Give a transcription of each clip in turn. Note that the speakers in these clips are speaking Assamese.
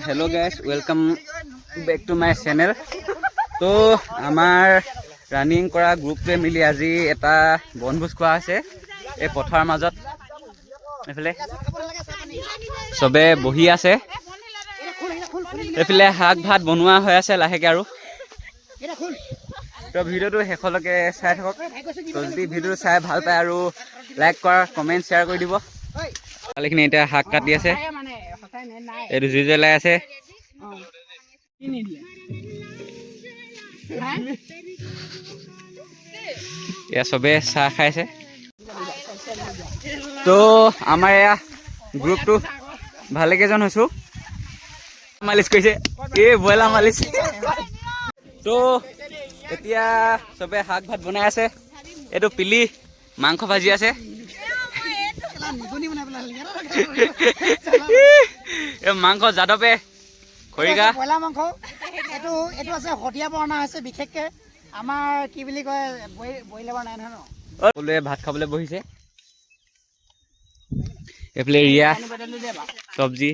Hello guys, welcome back to my channel. তো আমাৰ ৰানিং কৰা গ্ৰুপটোৱে মিলি আজি এটা বনভোজ খোৱা হৈছে এই পথাৰৰ মাজত। এইফালে চবে বহি আছে, এইফালে শাক ভাত বনোৱা হৈ আছে লাহেকৈ আৰু। তো ভিডিঅ'টো শেষলৈকে চাই থাকক। তো যদি ভিডিঅ'টো চাই ভাল পায় আৰু লাইক কৰা, কমেণ্ট, শ্বেয়াৰ কৰি দিব। ছোৱালীখিনি এতিয়া শাক কাটি আছে। এইটো জুই জ্বলাই আছে। এয়া চবে চাহ খাইছে। তো আমাৰ এয়া গ্ৰুপটো ভালেকেইজন হৈছোঁ। মালিচ কৰিছে, এই ব্ৰইলাৰ মালিচ। তো এতিয়া চবে শাক ভাত বনাই আছে। এইটো পিলি মাংস ভাজি আছে। এই মাংস যাদৱে খৰিকা। ব্ৰইলাৰ মাংস এইটো আছে, শদিয়া পৰা অনা হৈছে। বিশেষকে আমাৰ কি বুলি কয়, ব্ৰইলাৰ নাই নহয় ন? সকলোৱে ভাত খাবলৈ বহিছে। এইফালে ৰিয়া চব্জি।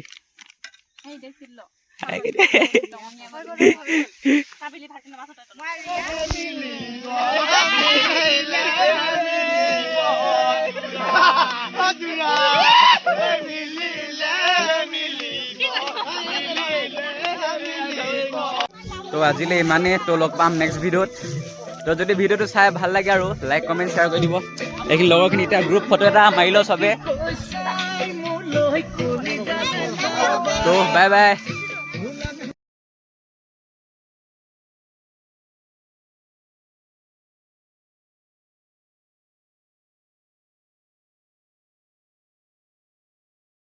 তো আজিলৈ ইমানেই। তো লগ পাম নেক্সট ভিডিঅ'ত। তো যদি ভিডিঅ'টো চাই ভাল লাগে আৰু লাইক, কমেণ্ট, শ্বেয়াৰ কৰি দিব। এইখিনি লগৰখিনি এতিয়া গ্ৰুপ ফটো এটা মাৰি লওঁ চবে। তো বাই বাই।